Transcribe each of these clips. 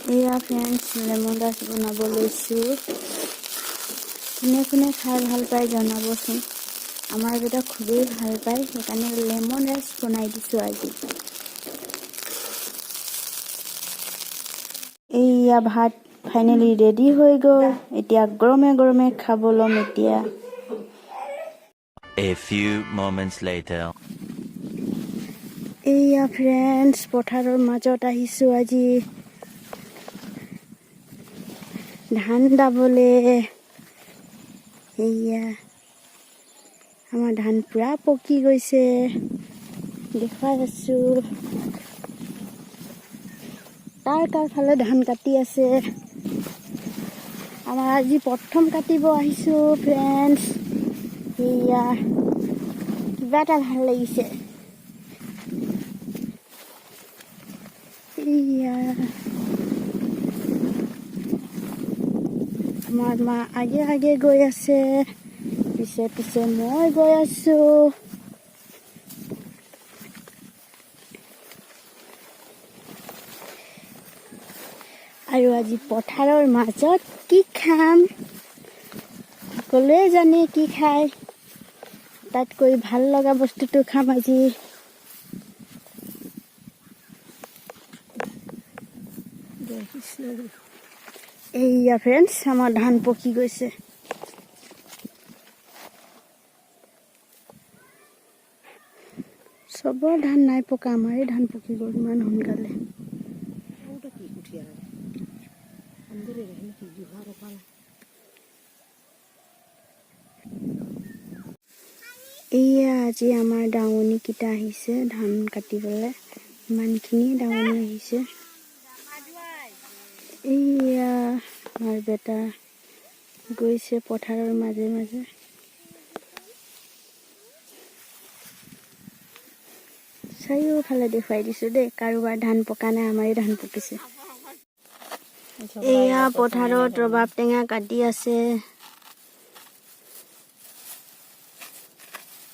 এয়া friends, lemon rice বনাব লৈছোঁ। কোনে কোনে খাই ভাল পায় জনাবচোন। আমাৰ বেটা খুবেই ভাল পায়, সেইকাৰণে লেমন ৰাইচ বনাই দিছোঁ আজি। এইয়া ভাত ফাইনেলি ৰেডি হৈ গ'ল। এতিয়া গৰমে গৰমে খাব ল'ম এতিয়া। A few moments later. এইয়া ফ্ৰেণ্ডছ, পথাৰৰ মাজত আহিছোঁ আজি ধান দাবলৈ। এইয়া আমাৰ ধান পূৰা পকি গৈছে, দেখুৱাই আছোঁ। কাৰ কাৰ ফালে ধান কাটি আছে? আমাৰ আজি প্ৰথম কাটিব আহিছোঁ ফ্ৰেণ্ডছ। এয়া কিবা এটা ভাল লাগিছে। এয়া আমাৰ মা আগে আগে গৈ আছে, পিছে পিছে মই গৈ আছো। আৰু আজি পথাৰৰ মাজত কি খাম? সকলোৱে জানে কি খায়। তাতকৈ ভাল লগা বস্তুটো খাম আজি। এইয়া ফ্ৰেণ্ডছ, আমাৰ ধান পকি গৈছে। চবৰ ধান নাই পকা, আমাৰে ধান পকি গ'ল ইমান সোনকালে। এইয়া আজি আমাৰ দাৱনীকেইটা আহিছে ধান কাটিবলৈ। ইমানখিনি দাৱনী আহিছে। এইয়া আমাৰ বেটা গৈছে পথাৰৰ মাজে মাজে। চাৰিওফালে দেখুৱাই দিছো দেই, কাৰোবাৰ ধান পকা নাই, আমাৰে ধান পকিছে। এয়া পথাৰত ৰবাব টেঙা কাটি আছে।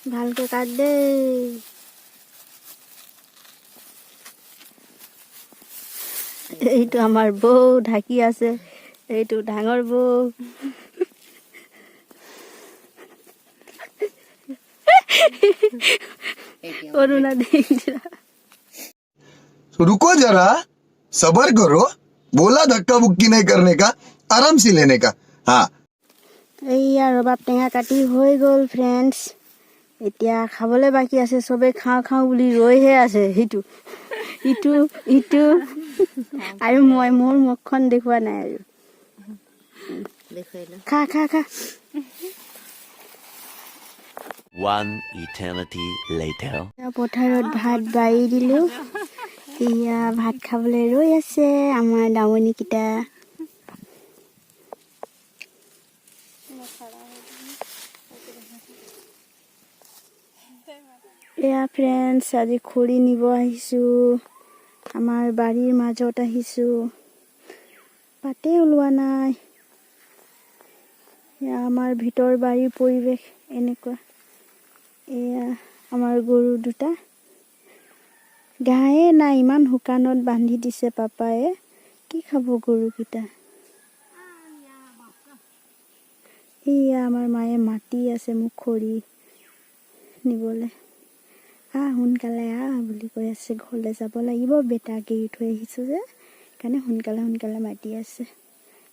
ভালকে কাট দেই। এইটো আমাৰ বৌ ঢাকি আছে, এইটো ডাঙৰ বৌ। অৰুণা দেখিলা। रुको जरा, सबर करो। बोला धक्का मुक्की नहीं करने का, आराम से लेने का। हाँ। এইয়া ৰবাব টেঙা কাটি হৈ গ'ল ফ্ৰেণ্ডছ। এতিয়া খাবলৈ বাকী আছে। চবেই খাওঁ খাওঁ বুলি ৰৈহে আছে। সিটো ইটো ইটো আৰু মই মোৰ মুখখন দেখুওৱা নাই আৰু। খা খা খা। One eternity later. পথাৰত ভাত বাৰী দিলোঁ। এয়া ভাত খাবলৈ ৰৈ আছে আমাৰ দাৱনীকেইটা। এয়া ফ্ৰেণ্ডছ, আজি খৰি নিব আহিছোঁ। আমাৰ বাৰীৰ মাজত আহিছোঁ, পাতেই ওলোৱা নাই। এয়া আমাৰ ভিতৰ বাৰীৰ পৰিৱেশ এনেকুৱা। এয়া আমাৰ গৰু দুটা, ঘাঁহে নাই, ইমান শুকানত বান্ধি দিছে পাপায়ে। কি খাব গৰুকেইটা? এয়া আমাৰ মায়ে মাতি আছে মোক খৰি নিবলৈ। আহ সোনকালে আহ বুলি কৈ আছে। ঘৰলৈ যাব লাগিব, বেটাক এৰি থৈ আহিছোঁ যে, সেইকাৰণে সোনকালে সোনকালে মাতি আছে।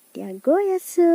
এতিয়া গৈ আছোঁ।